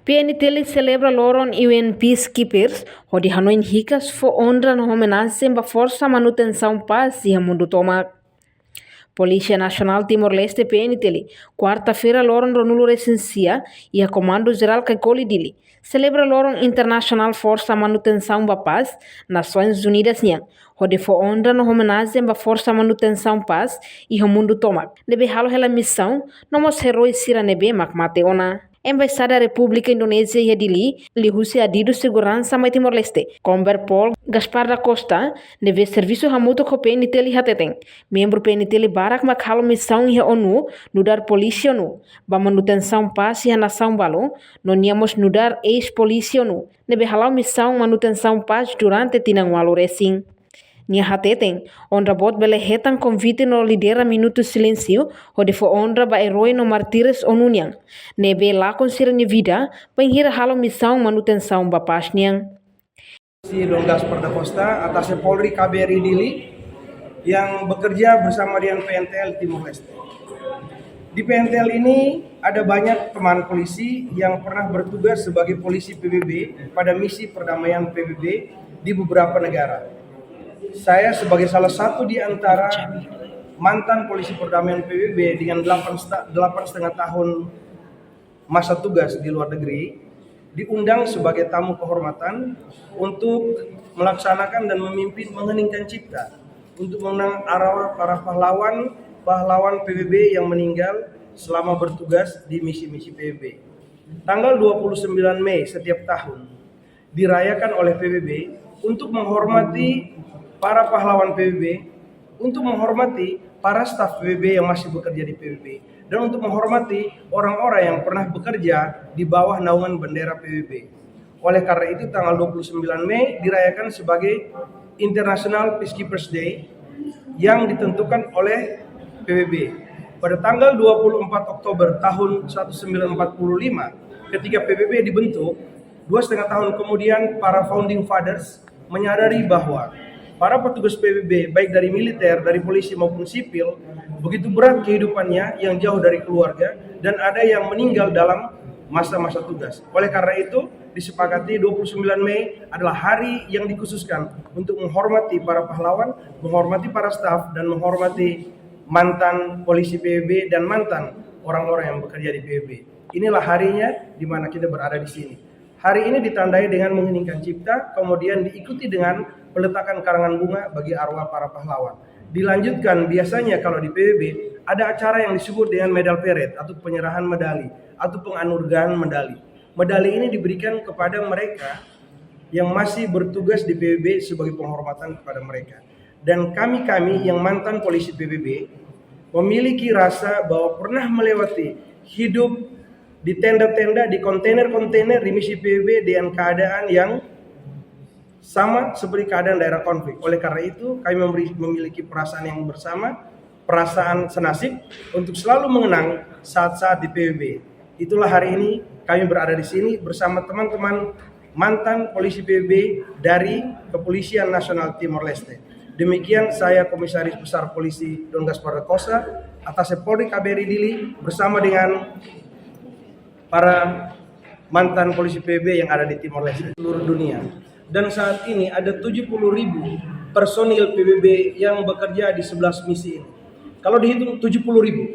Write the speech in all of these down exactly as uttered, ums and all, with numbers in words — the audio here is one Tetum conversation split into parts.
P N T L selebra loron U N Peacekeepers, hodi hanoin hikas fó onra no homenajen ba forsa manutensaun pás iha mundu tomak. Polísia Nasionál Timor-Leste, P N T L, kuarta-feira loron ruanulu-resin-sia, iha Komandu Jerál Caicoli, Dili, selebra loron internasionál forsa manutensaun ba pás, Nasoins Unidas nian, hodi fó onra no homenajen ba forsa manutensaun pás iha mundu tomak ne'ebé halo hela misaun, no mós eroi sira ne'ebé mak mate ona. Embaixada Repúblika Indonézia iha Dili, liuhusi adidu seguransa mai Timor-Leste, Komber Pol Gaspar da Costa, ne'ebé servisu hamutuk ho P N T L, hateten membru P N T L barak mak halo misaun iha ONU, nu'udar polísia ONU ba manutensaun pás iha nasaun balu, no nia mós nu'udar eis-polísia ONU ne'ebé hala'o misaun manutensaun pás durante tinan ualu resin. Nia hateten, onra boot bele hetan konvite no lidera minutu silénsiu hodi fó onra ba eroi no mártires ONU nian ne'ebé lakon sira-nia vida bainhira halo misaun manutensaun ba pás nian. Si Don Gaspar da Costa, Atase Polri K B R I Dili, yang bekerja bersama dengan P N T L Timor-Leste. Di P N T L ini ada banyak teman polisi yang pernah bertugas sebagai polisi P B B pada misi perdamaian P B B di beberapa negara. Saya sebagai salah satu di antara mantan polisi perdamaian P B B dengan delapan sta-, delapan setengah tahun masa tugas di luar negeri, diundang sebagai tamu kehormatan untuk melaksanakan dan memimpin mengheningkan cipta untuk mengenang arwah para pahlawan, pahlawan P B B yang meninggal selama bertugas di misi-misi P B B. Tanggal dua puluh sembilan Mei setiap tahun dirayakan oleh P B B untuk menghormati para pahlawan P B B, untuk menghormati para staf P B B yang masih bekerja di P B B, dan untuk menghormati orang-orang yang pernah bekerja di bawah naungan bendera P B B. Oleh karena itu, tanggal dua puluh sembilan Mei dirayakan sebagai International Peacekeepers Day yang ditentukan oleh P B B. Pada tanggal dua puluh empat Oktober tahun seribu sembilan ratus empat puluh lima, ketika P B B dibentuk, dua setengah tahun kemudian, para founding fathers menyadari bahwa para petugas P B B, baik dari militer, dari polisi maupun sipil, begitu berat kehidupannya yang jauh dari keluarga dan ada yang meninggal dalam masa-masa tugas. Oleh karena itu, disepakati dua puluh sembilan Mei adalah hari yang dikhususkan untuk menghormati para pahlawan, menghormati para staf, dan menghormati mantan polisi P B B dan mantan orang-orang yang bekerja di P B B. Inilah harinya di mana kita berada di sini. Hari ini ditandai dengan mengheningkan cipta, kemudian diikuti dengan peletakan karangan bunga bagi arwah para pahlawan. Dilanjutkan, biasanya kalau di P B B ada acara yang disebut dengan medal parade atau penyerahan medali atau penganugerahan medali. Medali ini diberikan kepada mereka yang masih bertugas di P B B sebagai penghormatan kepada mereka. Dan kami-kami yang mantan polisi P B B memiliki rasa bahwa pernah melewati hidup di tenda-tenda, di kontainer-kontainer di misi P B B dengan keadaan yang sama seperti keadaan daerah konflik. Oleh karena itu, kami memberi, memiliki perasaan yang bersama, perasaan senasib untuk selalu mengenang saat-saat di P B B. Itulah hari ini kami berada di sini bersama teman-teman mantan polisi P B B dari Kepolisian Nasional Timor Leste. Demikian saya, Komisaris Besar Polisi Don Gaspar da Costa, Atase Polri K B R I Dili, bersama dengan para mantan polisi P B B yang ada di Timor Leste seluruh dunia. Dan saat ini ada tujuh puluh ribu personil P B B yang bekerja di sebelas misi ini. Kalau dihitung, tujuh puluh ribu.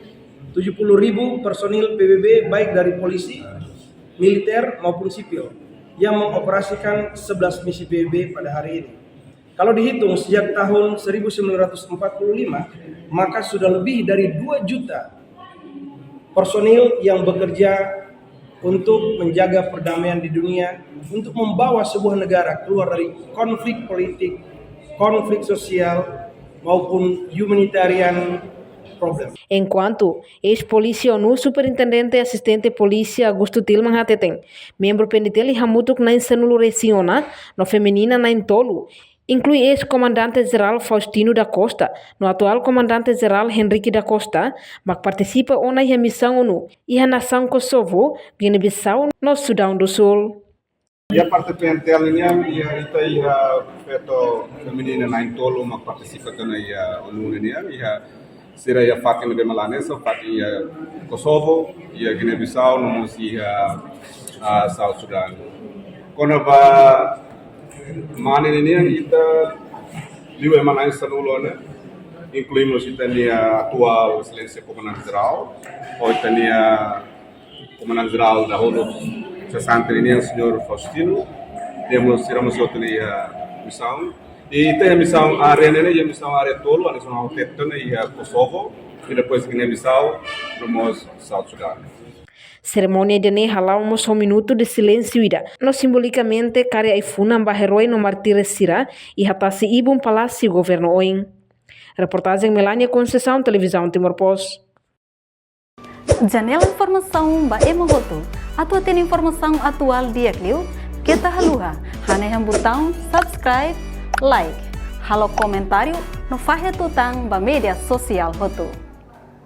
Tujuh puluh ribu personil P B B, baik dari polisi, militer maupun sipil, yang mengoperasikan sebelas misi P B B pada hari ini. Kalau dihitung sejak tahun seribu sembilan ratus empat puluh lima, maka sudah lebih dari dua juta personil yang bekerja untuk menjaga perdamaian di dunia, untuk membawa sebuah negara keluar dari konflik politik, konflik sosial, maupun humanitarian problem. Enkuantu, eis-polísia ONU, Superintendente Asistente Polísia Augusto Tilman hateten, membru P N T L hamutuk na'in sanulu-resin-ona, no feminina na'in-tolu, inklui eis-Komandante Jerál Faustino da Costa no atuál Komandante Jerál Henrique da Costa, mak partisipa ona iha misaun ONU iha nasaun Kosovo, Guiné-Bissau no Sudaun do Sul. Iha parte P N T L nian, iha ita iha feto feminina na'in-tolu mak partisipa tiha ona iha ONU nian, iha sira iha fatin ne'ebé mak la hanesan, fatin iha Kosovo, iha Guiné-Bissau, no mós iha Ah, South Sudan. Kona-ba mane ninian ita liu ema na'in sanulu ona, inklui mós ita-nia atuál Exelénsia Komandante Jerál, ou ita-nia Komandante Jerál dahuluk sesante ninian, Señór Faustino, temos irmãos outro iha misaun. I ita iha misaun área ne'e, iha misaun área tolu, hanesan ha'u hateten, iha Kosovo, i depois Guiné-Bissau, no mós South Sudan. Serimónia ida-ne'e hala'o mós ho minutu de silénsiu ida, no simbolikamente kaer ai-funan ba erói no mártire sira iha tasi-ibun Palásiu Governu oin. Reportajen Melania Conceição, Televizaun Timor Post. Janela informasaun ba ema hotu. Atu hatene informasaun atuál di'ak liu, keta haluha hanehan butaun subscribe, like, halo komentáriu no fahe tutan ba média sosiál hotu.